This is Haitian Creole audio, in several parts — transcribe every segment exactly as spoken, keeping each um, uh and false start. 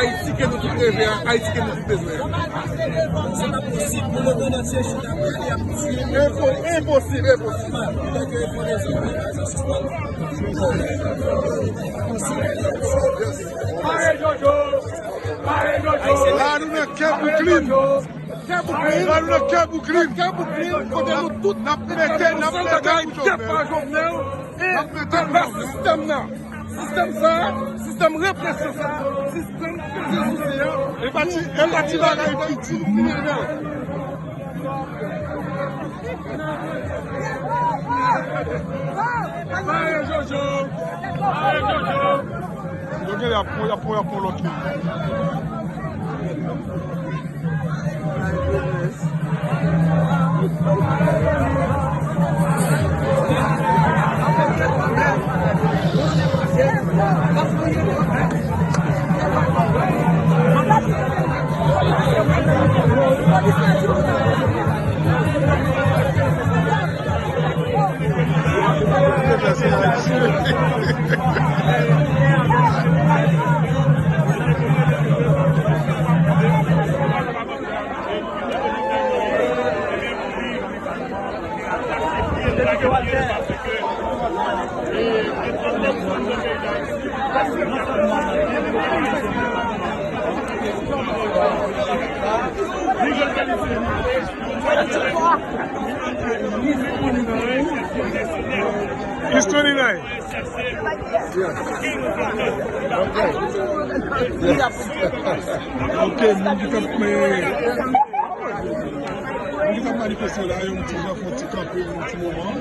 Ayiti ke nou tout reve a, Ayiti ke nou tout bezwen an. Se pa posib pou lemonn antye chita prale ap tiye moun. Enpo-, enposib, enposib. Pare Jojo! Pare Jojo! La nou nan kè Brooklyn. Kè Brooklyn. La nou nan kè Brooklyn. Kè Brooklyn, kote nou tout n ap mete, n ap mete pou Jovenel. N ap mete pou Jovenel. Sistèm nan. Sistèm sa, sistèm represyon sa, sistèm peze souse a. E pa ti, e pa ti bagay piti. Pare Jojo! Pare Jojo! Yo gen y ap pran, y ap pran, y ap pran lòt li. History night. Ok, moun ki t ap, eh, moun ki t ap manifeste la, yon ti jan fè yon ti kanpe, yon ti moman.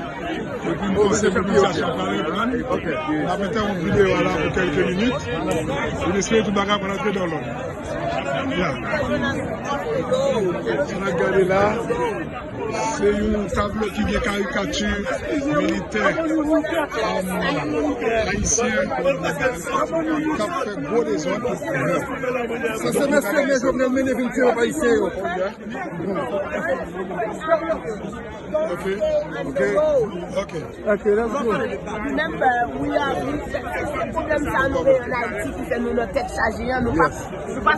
Epi nou panse mobilizasyon an pral reprann. N ap entèwonp videyo a la pou kèlke minit. E nou espere tout bagay pral antre dan lòd. Ya. Sa n ap gade la, se yon tablo ki gen karikati militè, um, ayisyen k ap fè gwo dezòd. Sa se mèsenè Jovenel mennen vin tire pèp ayisyen yo. Ok, ok, ok. Ok, let's go. Remember, we are, se pwoblèm sa nou gen an Ayiti ki fè nou nan tèt chaje an, nou pa, nou pa